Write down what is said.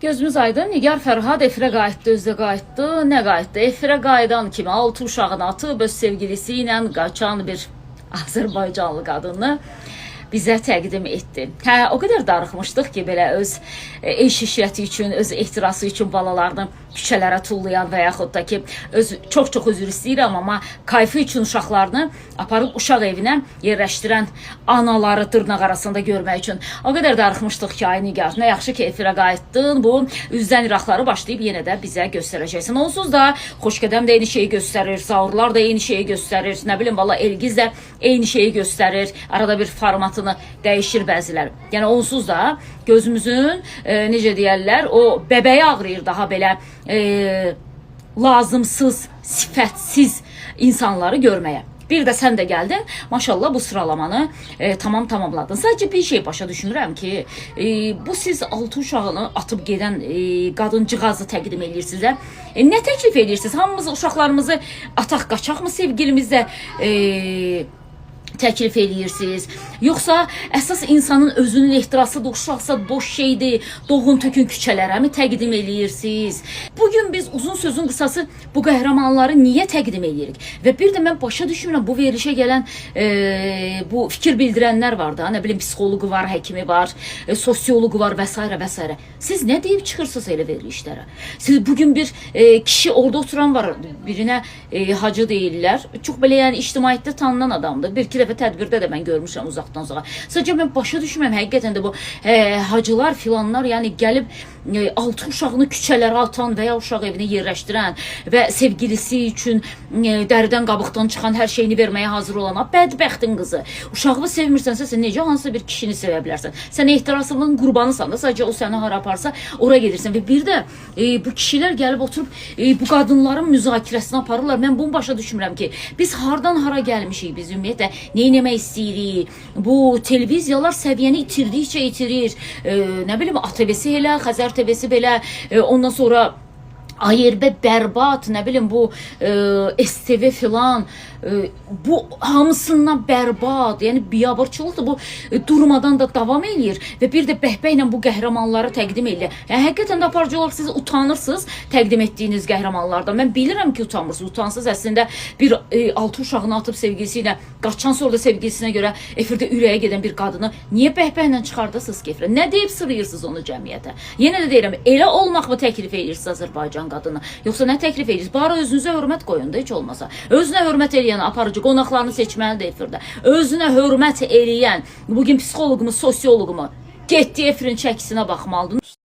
Gözümüz aydın, Nigar Fərhad efirə qayıtdı, özü də qayıtdı. Nə qayıtdı? Efirə qayıdan kimi altı uşağını atıb öz sevgilisi ilə qaçan bir Azərbaycanlı qadını bizə təqdim etdi. Hə, o qədər darıxmışdıq ki, belə öz eş işrəti üçün, öz ehtirası üçün balalarını küçələrə tullayan və yaxud da ki, öz çox-çox üzr istəyirəm, amma kayfı üçün uşaqlarını aparıb uşaq evinə yerləşdirən anaları dırnaq arasında görmək üçün. O qədər darıxmışdıq ki, ay Nigar, nə yaxşı ki, efirə qayıtdın. Bu üzdən iraqları başlayıb yenə də bizə göstərəcəksən. Onsuz da Xoşqədəm də eyni şeyi göstərir, Zaurlar da eyni şeyi göstərir, nə bilim valla Elgiz də eyni şeyi göstərir. Arada bir formatını dəyişir bəziləri. Yəni onsuz da gözümüzün necə deyərlər, o bəbəyi ağrıyır daha belə lazımsız, sifətsiz insanları görməyə. Bir də sən də gəldin, maşallah bu sıralamanı tamam tamamladın. Sadəcə bir şey başa düşmürəm ki, bu siz altı uşağını atıb gedən qadıncığazı təqdim edirsiniz də. Nə təklif edirsiniz? Hamımız uşaqlarımızı ataq qaçaq mı sevgilimizlə təklif eləyirsiniz? Yoxsa əsas insanın özünün ehtirasıdır, uşaqsa boş şeydir, doğun tökün küçələrə mi təqdim eləyirsiniz? Bugün biz uzun sözün qısası bu qəhrəmanları niyə təqdim eləyirik? Və bir də mən başa düşmürəm bu verilişə gələn bu fikir bildirənlər var da, nə bilim psixoloqu var, həkimi var, sosioloqu var və s. və s. Siz nə deyib çıxırsınız elə verilişlərə? Siz bugün bir kişi orada oturan var, birinə hacı deyirlər. Çox belə yəni ictimaiyyətdə tanınan adamdır. Bir iki dəfə tədbirdə də mən görmüşəm uzaqdan uzağa. Sadəcə mən başa düşmürəm həqiqətən də bu hacılar filanlar, yəni gəlib altı uşağını küçələrə atan və ya uşaq evinə yerləşdirən və sevgilisi üçün dəridən qabıqdan çıxan hər şeyini verməyə hazır olan ha, bədbəxtin qızı. Uşağını sevmirsənsə sən necə hansısa bir kişini sevə bilərsən? Sən ehtirasının qurbanısan da, sadəcə o səni hara aparsa ora gedirsən və bir də bu kişilər gəlib oturub bu qadınların müzakirəsini aparırlar. Mən bunu başa düşmürəm ki, biz hardan hara gəlmişik, biz ümumiyyətlə nə etmək istəyirik? Bu televiziyalar səviyyəni itirdikcə itirir. Nə bilim ATV-si elə, Xəzər TV-si belə, ondan sonra AYRB bərbad, nə bilim bu STV filan, bu hamısından bərbad, yəni biabırçılıqdır bu, durmadan da davam eləyir və bir də bəhbəhlə bu qəhrəmanları təqdim eləyir. Yəni həqiqətən də aparıcı olaraq siz utanırsınız təqdim etdiyiniz qəhrəmanlardan. Mən bilirəm ki, utanmırsınız. Utansız əslində bir altı uşağını atıb sevgilisi ilə qaçan, sonra da sevgilisinə görə efirdə ürəyə gedən bir qadını niyə bəhbəhlə çıxardırsınız ki efirə? Nə deyib sırayırsınız onu cəmiyyətə? Yenə də deyirəm, elə olmaq mı təklif edirsiniz Azərbaycan qadını? Yoxsa nə təklif edirsiniz? Bari özünüzə hörmət qoyun da heç olmasa. Özünə hörmət eləyən aparıcı qonaqlarını seçməlidir efirdə. Özünə hörmət eləyən bugün psixoloqumu, sosioloqumu getdiyi efirin çəkisinə baxmalıdır.